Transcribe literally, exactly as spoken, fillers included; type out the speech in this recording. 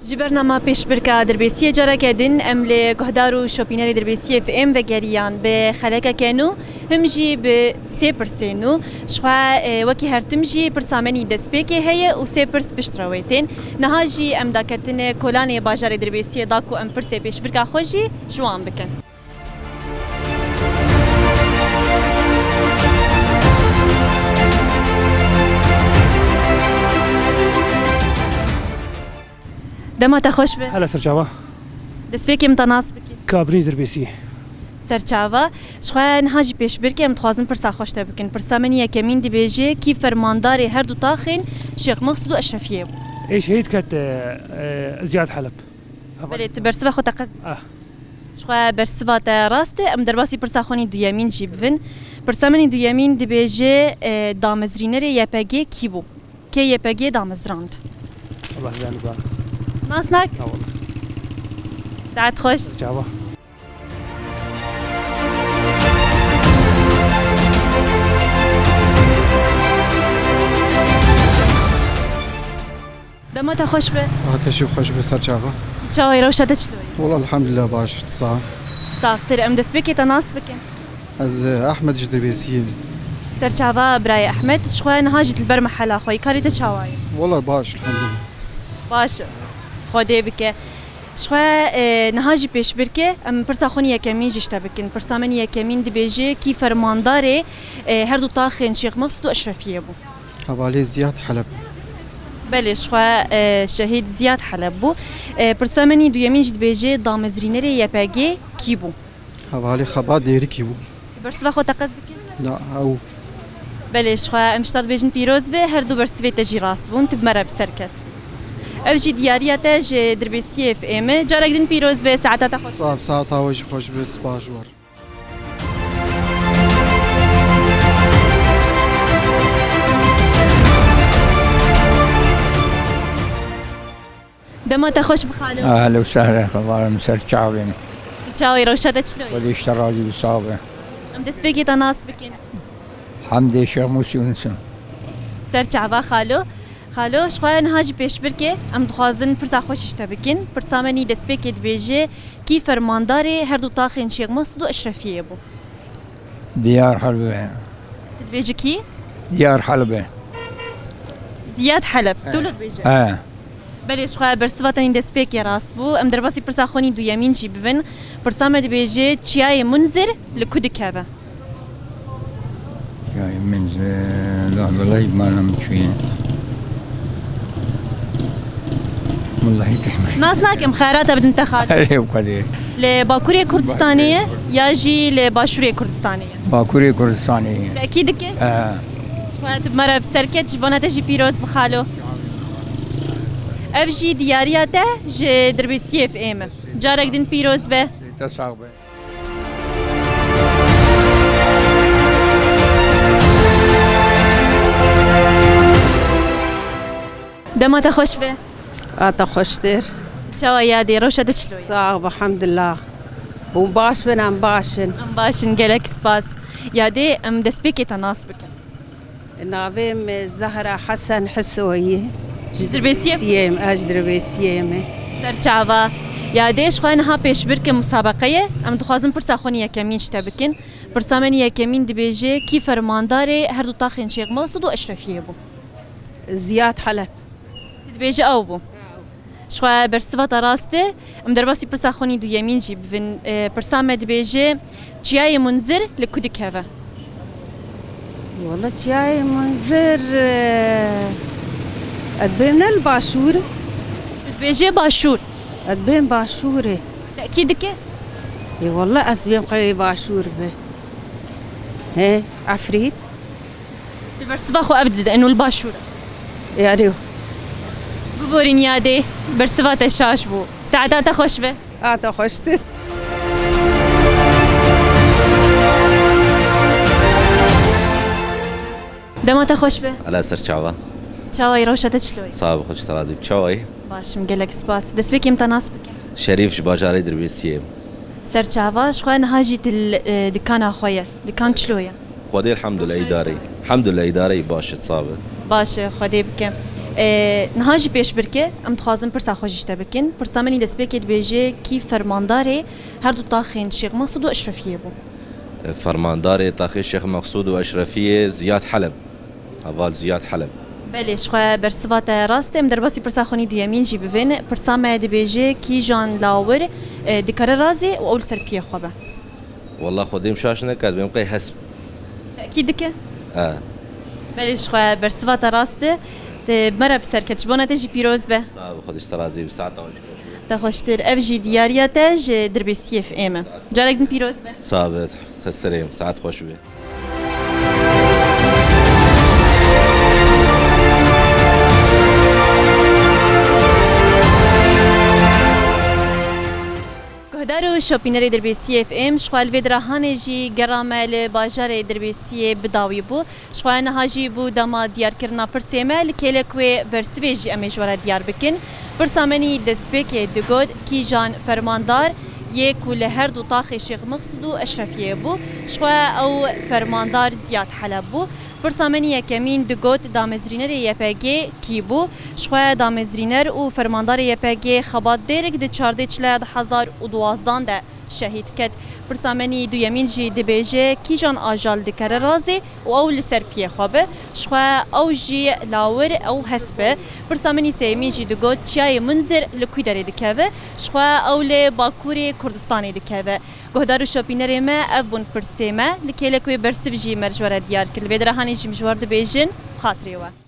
Ji bernama pêşbirka Dirbêsiyê careke din em li guhdar û şopînerê Dirbêsiyê F M vegeriyan bi xelekeke nû, him jî bi sê pirsên nû. Ji xwe, e, wekî her tim jî pirsa me nî destpêkê heye û sê pirs pişt re wê tên. Niha jî em daketin kolanê bajarê Dirbêsiyê da ku em pirsê pêşbirka xwe jî ji wan bikin. Dema te xweş be. Hele serçava. Destpêkê min te nas bikî. Kabirîn Dirbêsiyê. Serçava. Ji xwe niha jî pêşbirkê em dixwazin pirsa xweş te bikin. Pirsa min yekemîn dibêje, kî fermandarê her du taxên Şêx Meqsûd û Eşrefiyê bû? Ê şehîd ket, e, e, Ziyad Heleb. Belê, tu bersiva xwe teqez dikî. Ah. Ji xwe bersiva te rast e, em derbasî pirsa xwe nî duyemîn jî bivin. Pirsa min î duyemîn dibêje, e, damezrînerê Y P G kî bû? Kê Y P G damezrand? Allah, ez nizanim. Nas nak? Na wala. Saet xweş. Çava. Dema te xweş be. Ah, te jî xweş be, serçava. Çawa ye, rewşa te çilo ye? Wala elhamdülillah baş, sax. Saxtir. Em destpêkê te nas bikin. Ez, e, Ehmed ji Dirbêsiyê me. Serçava birayê Ehmed, ji xwe niha jî tu li ber mehela xwe yî. Karê te çawa ye? Wala baş, elhamdülillah. Baş. Xwedê bike. Ji xwe, e, niha jî pêşbirke, em pirsa xwe nî yekemîn jî ji te bikin. Pirsa min yekemîn dibêje, kî fermandarê, e, her du taxên Şêx Meqsûd û Eşrefiyê bû? Hevalê Ziyad Heleb. Belê, ji xwe, e, şehîd Ziyad Heleb bû. E, pirsa min î duyemîn jî dibêje, damezrînerê Y P G kî bû? Hevalê Xebat Dêrikî bû. Bersiva xwe teqez dike? Na, ew. Belê, ji xwe em ji te dibêjin pîroz be, her du bersivê te jî rast bûn, tu bi me re bi ser ket. Ev jî diyariya te ji Dirbêsiyê F M e. Carek din pîroz be, saeta te xweş. Sax, saeta we jî xweş be, spas ji we re. Dema te xweş bi xalo. Ehlen û sehlen, xebarim ser çavên. Çawa ye, rewşa te çilo ye? Xwedê ji te razî be, sax be. Em destpêkê te nas bikin. Hemdê Şêx Mûsî Yûnis im. Ser çava xalo. Xalo, ji xwe niha jî pêşbirkê, em dixwazin pirsa xwe jî ji te bikin. Pirsa me nî destpêkê dibêje, kî fermandarê her du taxên Şêx Meqsûd û Eşrefiyê bû? Diyar Helbe. Tu dibêjî kî? Diyar Helbe. Ziyad Heleb. Tu wilo dibêje? He. Belê, ji xwe bersiva te nî destpêkê rast bû. Em derbasî pirsa xwe nî duyemîn jî bivin. Pirsa me dibêje, Çiyayê Munzir li ku dikeve? Çiyayê Munzir, la, wellahî bi me re çûye. Wellahî te... Nas nakim, xeyra te bidin te xalo. Erê, bi Xwedê. Li Bakurê Kurdistanê ye ya jî li Başûrê Kurdistanê ye? Bakurê Kurdistanê ye. Tekî dike? He. Ji xwe tu bi me re bi ser ket, ji bona te jî pîroz bi xalo. Ev jî diyariya te ji Dirbêsiyê F M e. Carek din pîroz be. Te sax be. Dema te xweş be. A te xweştir. Çawa yadê, rewşa te çilo ye? Sax be, elhamdulillah. Hûn baş bin, em baş in. Em baş in, gelek spas. Yadê, em destpêkê te nas bikin. Navê min Zehra Hesen Hisoyî. Ji Dirbêsiyê? Dirbêsiyê me, ez ji Dirbêsiyê me. Ser çava. Yadê, ji xwe niha pêşbirkê musabeqe ye. Em dixwazin pirsa xwe nî yekemîn ji te bikin. Pirsa me nî yekemîn dibêje, kî fermandarê her du taxên Şêx Meqsûd û Eşrefiyê bû? Ziyad Heleb. Tu dibêjî ew bû. Ji xwe bersiva te rast e. Em derbasî pirsa xwe nî duyemîn jî bivin. E, pirsa me dibêje, Çiyayê Munzir li ku dikeve? Wala Çiyayê Munzir, e, ez dibêm ne li başûr. Tu dibêjê başûr. Ez dibêm başûrê. Tekî dike? Ê wala ez dibêm qey başûr be. He, Efrîn. Di bersiva xwe ev dide, eno li başûr e. Erê. Biborîn yadê, bersiva te şaş bû. Saeta te xweş be. A te xweştir. Dema te xweş be. Ala ser çava. Çawa yî, rewşa te çilo ye? Sax be, xweş te razî be. Çawa yî? Baş im, gelek spas. Destpêkê min te nas bike. Şerîf ji bajarê Dirbêsiyê. Ser çava, ji xwe niha jî tu li, e, dikana xwe ye. Dikan çilo ye? Xwedê elhamdulillah îdare. Elhamdulillah îdare baş e, sax be. Baş e, Xwedê bike. E, niha jî pêşbirke, em dixwazin pirsa xwe jî ji te bikin. Pirsa min î destpêkê dibêje, kî fermandarê her du taxên Şêx Mexsûd û Eşrefiyê bû? Fermandarê taxê Şêx Mexsûd û Eşrefiyê Ziyad Heleb. Heval Ziyad Heleb. Belê, ji xwe bersiva te rast e. Em derbasî pirsa xwe nî duyemîn jî bivên. Pirsa me dibêje, kîjan lawir, e, dikare razê û ew li ser piyê xwe be? Walla xwedê min şaş neket, bêm qey hesp. Tekî dike? E. Belê, ji xwe bersiva te rast e. Te bi me re bi ser ket. Ji bona te jî pîroz be. Sağ ol, Xwedê ji te razî be. Saeta we jî xweş be. Te xweştir. Ev jî diyariya te ji Dirbêsiyê F M e. Carek din pîroz be. Sağ be, ser serê, saet xweş be. Guhdar û şopînerê Dirbêsiyê F M, ji xwe li vê dirahanê jî gera me li bajarê Dirbêsiyê bi dawî bû. Ji xwe niha jî bû dema diyarkirina pirsê me, li kêlek wê bersivê jî em ê ji we re diyar bikin. Pirsa me nî destpêkê digot, kîjan fermandar yê ku li her du taxê Şêx Mexsûd û Eşrefiyê bû, ji xwe ew fermandar Ziyad Heleb bû. Pirsa me nî yekemîn digot, damezrînerê Y P G kî bû? Ji xwe damezrîner û fermandarê Y P G Xebat Dêrik di çardê Çile du hezar û duwazdan de şehîd ket. Pirsa me nî duyemîn jî dibêje, kîjan ajal dikere razê û ew li ser piyê xwe be? Ji xwe ew jî lawir, ew hesp e. Pirsa me nî sêyemîn jî digot, Çiyayê Munzir li kû derê dikeve? Ji xwe ew li Bakurê Kurdistanê dikeve. Guhdar û şopînerê me, ev bûn pirsê me. Li kêlek wê bersiv jî me ji we re diyar kir. Li vê dirahanê jî em ji we re dibêjin, bi xatirê we.